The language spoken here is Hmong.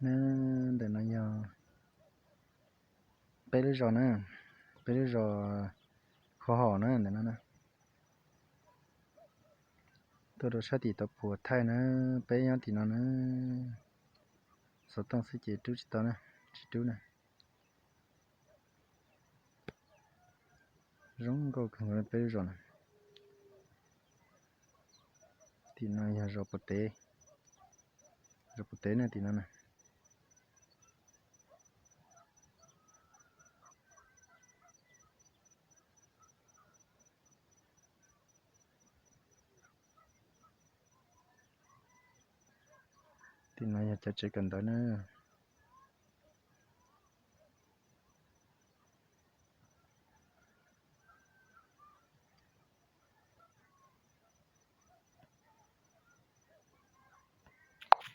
Ntawm no yog peb lub zos na, peb lub zos Khuv Hom na ntawm no na. Tuaj rau sab tim tau puas thaij na, peb nyob tim no na. Xov tooj xwb ces rub tsis tau na, tsis rub na. Zoo nkauj kawg nkaus peb lub zos na. Tim no yog zos Puas Tev, zos Puas Tev na tim no na. Tim no yog cov tsev kawm ntawv na.